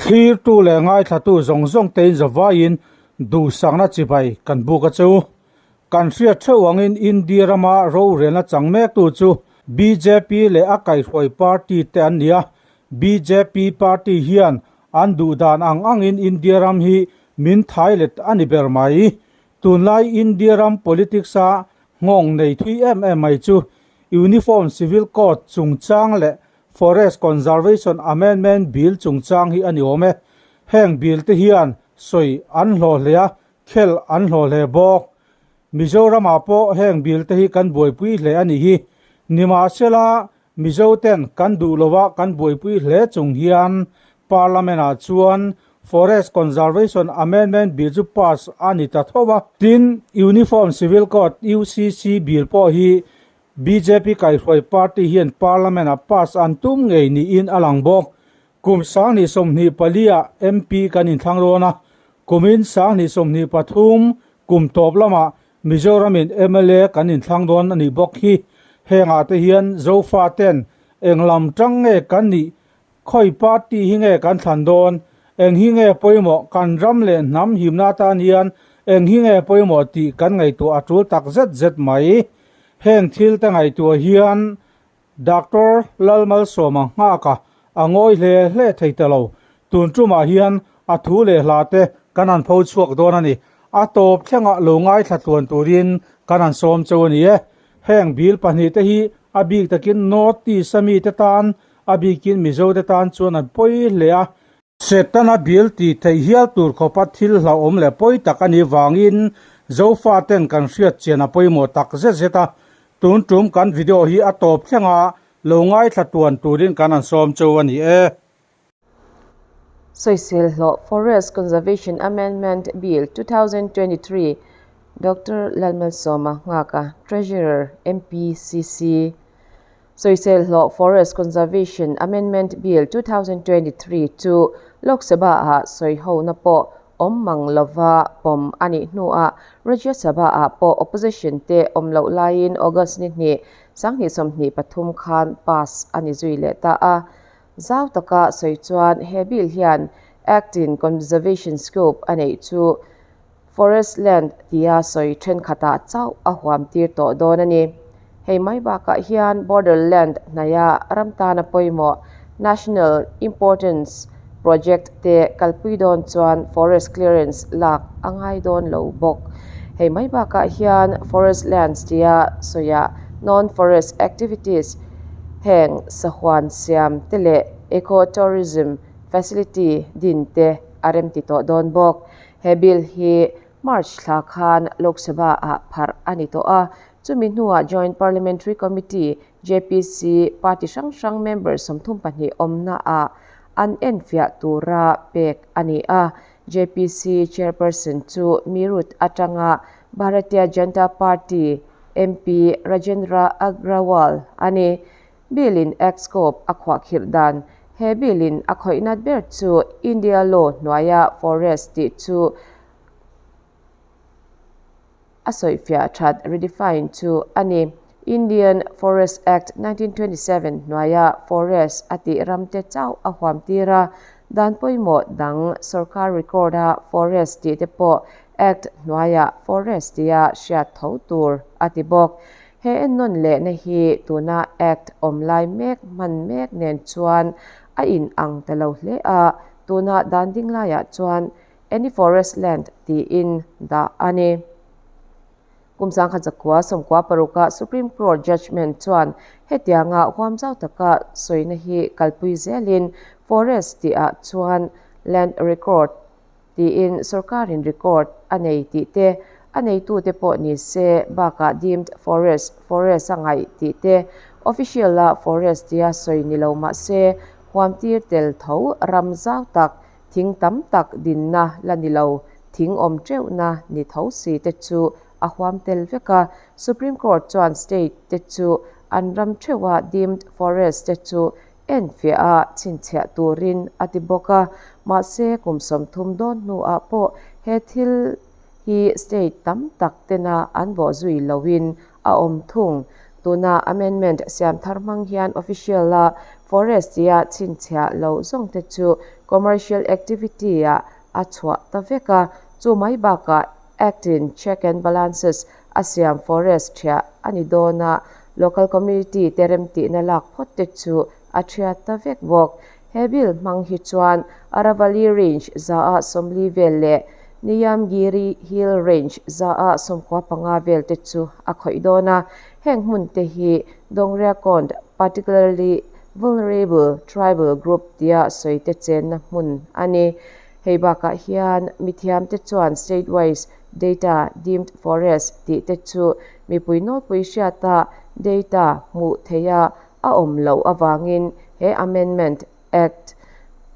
Thlirtu leh ngaithlatu zawng zawng tein zavaiin duhsakna chibai kan buk a che u. Kan hriat theuh angin India rama rorelna chang mektu chu bjp leh a kaihhruai party te an ni a. Bjp party hian an duh dan ang angin India ram hi min thai let a ni ber mai. Tunlai India ram politics a nghawng nei thui em em mai chu Uniform Civil Code chungchang leh Forest Conservation Amendment Bill chungchang hi a ni awm e. Heng bill te hian sawi an hlawh hle a, khel an hlawh hle bawk. Mizoramah pawh heng bill te hi kan buaipui hle a nih hi. Nimahsela, Mizo ten kan duh lova kan buaipui hle chung hian Parliament ah chuan Forest Conservation Amendment Bill chu pass a ni ta tho a. Tin, Uniform Civil Code, UCC, Bill pawh hi Bjp kaihhruai party hian Parliament ah pass an tum ngei niin a lang bawk. Kum 2024 ah MP kan inthlang dawn a, kumin 2023 kum tawp lamah Mizoramin mla kan inthlang dawn a nih bawk hi. Hengah te hian Zofa ten eng lam tang nge kan nih, khawi party hi nge kan thlan dawn, eng hi nge pawimawh kan ram leh hnam himna atan hian eng hi nge pawimawh tih kan ngaihtuah a tul tak zet zet mai. Heng thil te ngaihtuah hian Doctor Lalmalsawma nghak a, a ngawi hle hle thei ta lo. Tun tumah hian a thu leh hla te kan han pho chhuak dawn a ni. A tawp thlengah lo ngaithla tluan turin kan han sawm cheu a ni e. Heng bill pahnihte hi a bik takin North East a mite tan, a bikin Mizote tan chuan an pawi hle a. Setana bill tih theih hial tur khawpa thil hlauhawm leh pawi tak a nih vangin Zofaten kan hriat chian a pawimawh tak zet zet a. Tun tum kan video hi a tawp thleng a, lo ngaithla tuan turin kan han sawm cheu a ni e. Sawisel hlawh Forest Conservation Amendment Bill 2023 Doctor Lalmalsawma nghaka Treasurer MPCC Sawisel hlawh Forest Conservation Amendment Bill 2023 chu Lok Sabha-ah sawihona pawh awm mang lova pawm a nih hnuah Rajya Sabha-ah pawh opposition te awm loh laiin August ni hnih, 2023 khan pass a ni zui leh ta a. Zau taka sawi chuan he bill hian Act in Conservation Scope a neih chu Forest land tia sawi thenkhatah chauh a huam tir tawh dawn a ni. Hei mai bakah hian border land hnaia ram tana pawimawh National Importance Project te kalpui dawn chuan forest clearance lak a ngai dawn lo bawk. Hei mai bakah hian forest lands tia sawiah non-forest activities heng sahuan siam te leh eco-tourism facility din te a remti tawh dawn bawk. He bill hi March thla khan Lok Sabha-ah pharh a ni tawh a, chumi hnuah Joint Parliamentary Committee, JPC, party hrang hrang member 32 awmnaah an enfiah tura pek a ni a. JPC chairperson chu Meerut atanga Bharatiya Janata Party MP Rajendra Agrawal a ni. Bill in Act scope a khuahkhirh dan. He bill in a khawih nat ber chu India law hnuaia forest tih chu a sawifiah that, redefine, chu a ni. Indian Forest Act 1927 hnuaia forest a tih ram te chauh a huam tir a, dan pawimawh dang sorkar record a forest tih te pawh Act hnuaia forest tia hriat tho tur a ti bawk. He ennawn lehna hi tuna Act awm lai mek hman mek nen chuan a in ang ta lo hle a, tuna dan ding laiah chuan Any Forest Land tiin dah a ni. Kum 1996 a Supreme Court judgement chuan hetianga huamzau taka sawina hi kalpui zelin Forest tihah chuan Land Record tiin sorkarin record a nei tih te, a neitute pawh ni se bakah deemed forest, forest a ngaih tih te, official-a forest tia sawi ni lo mah se huamtir tel tho ram zau tak, thing tam tak dinna la ni lo, thing awm teuhna ni tho si te chu a huam tel vek a. Supreme Court chuan state te chu an ram theuha deemed forest te chu Enfiah a chhinchhiah turin a ti bawk a, mahse kum 30 dawn hnuah pawh he thil hi state tam tak tena an bawh zui loin a awm thung. Tuna amendment siam thar hmang hian official-a Forest tia chhinchhiah loh zawng te chu commercial activity ah a chhuah ta vek a, chu mai bakah Act in check and balances a siam forest thiah a ni dawn a, local community te remtihna lak phawt te chu a thiat ta vek bawk. He bill hmang hi chuan Aravalli Range zaah 40 vel leh Niyamgiri Hill Range zaah 95 vel te chu a khawih dawn a, heng hmun te hi Dongria-Kondh Particularly Vulnerable Tribal Group tia sawi te chenna hmun a ni. Hei bakah hian mithiamte chuan State wise data deemed forest tih te chu mipui nawlpui hriata data hmuh theiha a awm loh avangin he Amendment Act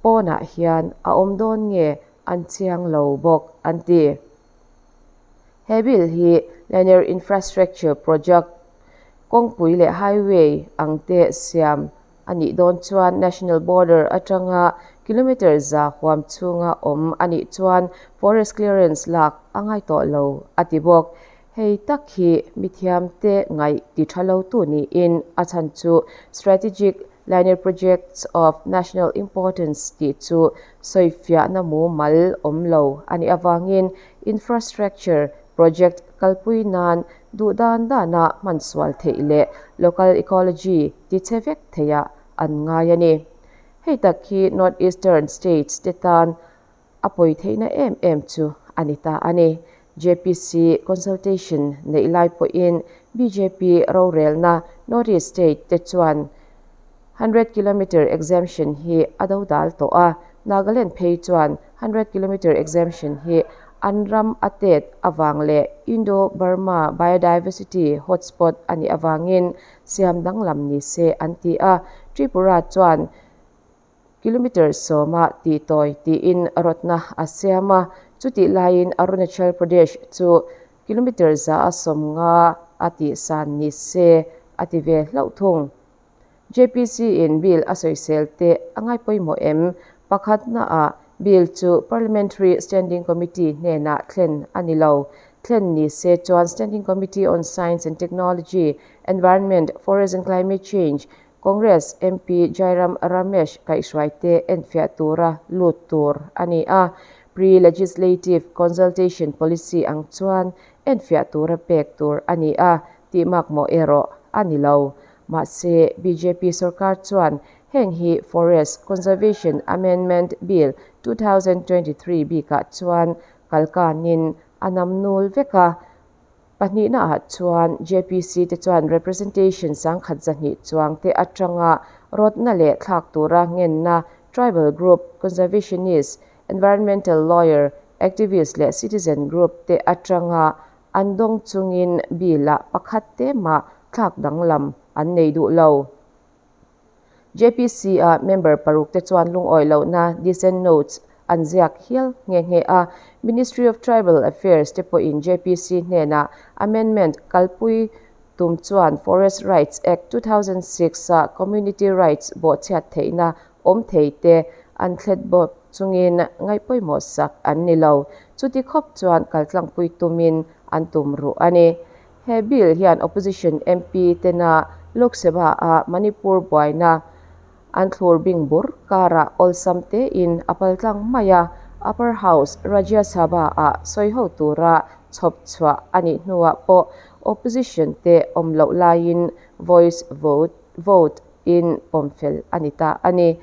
pawnah hian a awm dawn nge an chiang lo bawk an ti. He bill hi Linear Infrastructure Project kawngpui leh highway ang te siam a nih dawn chuan National Border atanga kilometre 100 huam chhunga awm a nih chuan forest clearance lak a ngai tawh lo a ti bawk. Hei tak hi mithiamte ngaih ti tha lo tu niin a chhan chu Strategic Linear Projects of National Importance tih chu sawifiahna mumal awm lo a nih avangin infrastructure project kalpui nan duh dan dana hman sual theih leh local ecology ti che vek theiah an ngai a ni. Hei tak hi North Eastern States te tan a pawi theihna em em chu a ni ta a ni. JPC consultation neih lai pawhin BJP rorelna North East State te chuan 100 kilometre exemption hi a do dal tawh a, Nagaland phei chuan 100 kilometre exemption hi an ram a tet awang leh Indo-Burma biodiversity hotspot a nih awangin siam danglam ni se an ti a, Tripura chuan kilometre 10 ti tawi tiin rawtna a siam a, chutih laiin Arunachal Pradesh chu kilometre 150 a tih san ni se a ti ve hlauh thung. JPC in bill a sawisel te a ngai pawimawh em? Pakhat na a bill chu Parliamentary Standing Committee hnenah thlen a ni lo. Thlen ni se chuan Standing Committee on Science and Technology, Environment, Forest and Climate Change, Congress MP Jairam Ramesh kaihhruai te enfiah tura lut tur a ni a. Pre-legislative consultation policy ang chuan enfiah tura pek tur a ni a, tih makmawh erawh a ni lo. Mahse BJP sarkar chuan heng hi Forest Conservation Amendment Bill 2023 bikah chuan kalkanin a namnul vek a. Pahnihna ah chuan JPC te chuan representation 1,200 chuang te atanga rawtna leh thlak tura ngenna tribal group, conservationist, environmental lawyer, activist leh citizen group te atanga an dawng chungin bill ah pakhat te mah thlak danglam an nei duh lo. JPC a member paruk te chuan lungawi lohna dissent notes an ziak hial nge nge a. Ministry of Tribal Affairs te pawhin JPC hnenah amendment kalpui tum chuan Forest Rights Act 2006 a community rights bawhchhiat theihna awm thei te an thlet bawk chungin ngaihpawimawh sak an ni lo. Chuti khawp chuan kaltlangpui tumin an tum ruh a ni. He bill hian opposition MP tena Lok Sabha a Manipur buaina an thlur bing bur kara awlsam te in a paltlang mai a. Upper House Rajya Sabha a sawiho tura chhawp chhuah a nih hnuah pawh opposition te awm loh laiin voice vote in pawmfel a ni ta a ni.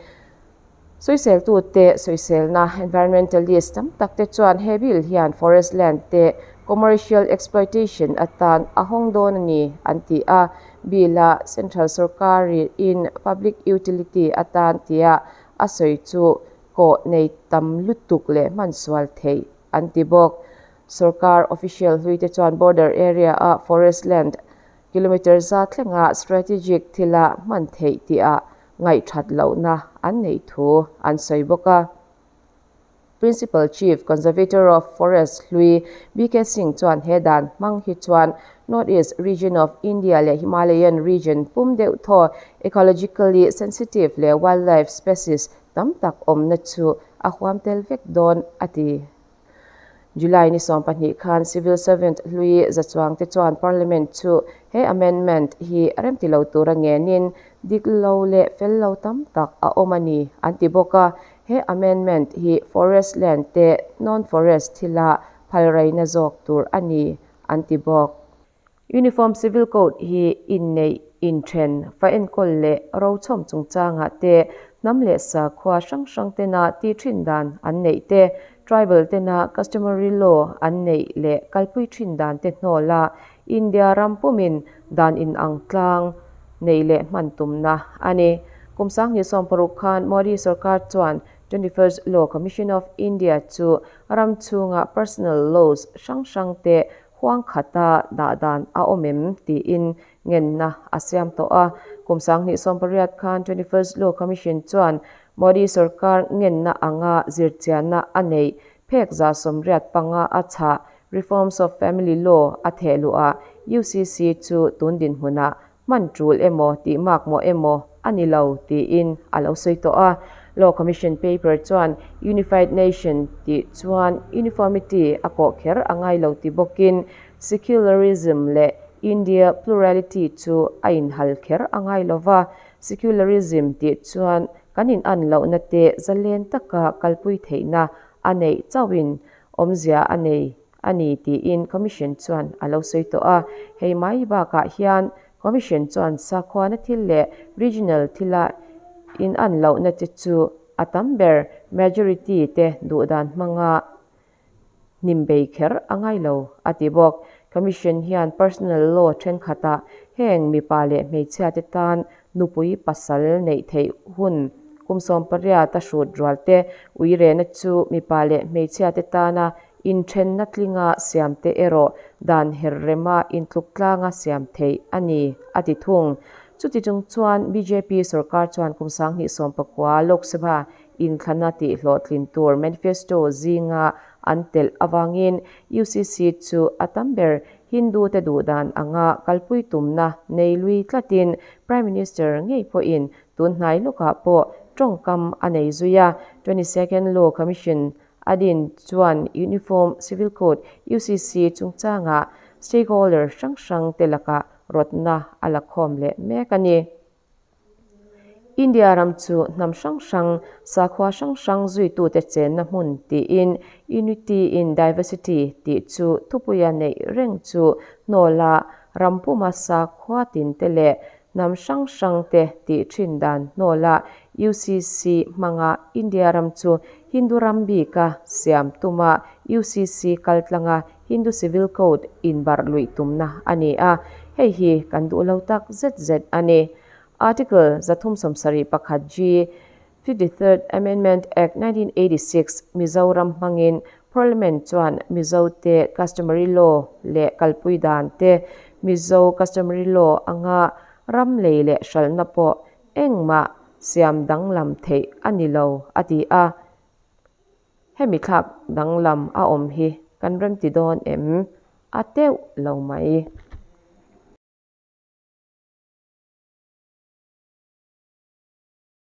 Sawisel tu te sawiselna environmentalist tam tak te chuan he bill hian forest land te commercial exploitation atan a hawng dawn a ni an ti a. Bill a central sarkar in public utility atan tia a sawi chu kawh nei tam lutuk leh hman sual theih an ti bawk. Sarkar official hlui te chuan border area a forest land kilometre 100 thlenga strategic thila hman theih tia ngaih that lohna an nei thu an sawi bawk a. Principal Chief Conservator of Forest hlui BK Singh chuan he dan hmang hi chuan North East Region of India leh Himalayan Region pum deuh thaw ecologically sensitive leh wildlife species tam tak awmna chu a huam tel vek dawn a ti. July ni 12 khan civil servant hlui zachuang te chuan Parliament chu he amendment hi remti lo tura ngenin dik lo leh fel lo tam tak a awm a ni an ti bawk a. He amendment hi forest land te non-forest thila phalraina zawk tur a ni an ti bawk. Uniform Civil Code hi inneih, inthen, fa enkawl leh rochhawm chungchangah te hnam leh sakhua hrang hrang tena ti thin dan an neih te, tribal tena customary law an neih leh kalpui thin dan te hnawla India ram pumin dan inang tlang neih leh hman tumna a ni. Kum 2016 khan Modi sorkar chuan 21st Law Commission of India chu ram chhunga personal laws hrang hrang te huang khata dah dan a awm em tiin ngenna a siam tawh a. Kum 2018 khan 21st Law Commission chuan Modi sorkar ngenna anga zirchianna a neih phek 185 a chhah Reforms of Family Law a thehluah UCC chu tun dinhmunah hman tul emaw tih mak maw emaw a ni lo tiin a lo sawi tawh a. Law Commission paper chuan Unified Nation tih chuan uniformity a kawh kher a ngai lo ti bawkin secularism leh India plurality chu a inhal kher a ngai lova. Secularism tih chuan kan in an lohna te zalen taka kalpui theihna a neih chauhin awmzia a nei a ni tiin Commission chuan a lo sawi tawh a. Hei mai bakah hian Commission chuan sakhuana thil leh regional thila in an lohna te chu a tam ber majority te duhdan hmanga hnimbei kher a ngai lo a ti bawk. Commission hian personal law thenkhatah heng mipa leh hmeichhia te tan nupui pasal neih theih hun kum 18 a hrut rual te uirena chu mipa leh hmeichhia te tana inthenna tlinga siam te erawh dan her rema intluk tlanga siam theih a ni a ti thung. Chuti chung chuan BJP sorkar chuan kum 2019 Lok Sabha inthlana tih hlawhtlin tur manifesto zinga an telh awangin UCC chu a tam ber Hindu te duhdan anga kalpui tumna nei lui tlatin Prime Minister ngei pawhin tun hnai lawkah pawh tawngkam a nei zui a. 22nd Law Commission adin chuan Uniform Civil Code UCC chungchanga stakeholder hrang hrang te laka rawtna a la khawm leh mek a ni. India ram chu hnam hrang hrang sakhua hrang hrang zuitu te chenna hmun tiin Unity in Diversity tih chu thupuia neih reng chu hnawla rampuma sakhua tin te leh hnam hrang hrang te tih thin dan hnawla UCC hmanga India ram chu Hindu ram bika siam tuma UCC kaltlanga Hindu Civil Code inbar lui tumna a ni a. Hei hi kan duh lo tak zet zet a ni. Article 371 G 53rd Amendment Act 1986 Mizoram hmangin Parliament chuan Mizo te customary law leh kalpui dan te Mizo customary law anga ram lei leh hralhna pawh engmah siam danglam theih a ni lo a ti a. Hemi thlak danglam a awm hi kan rem ti dawn em a teuh lo mai.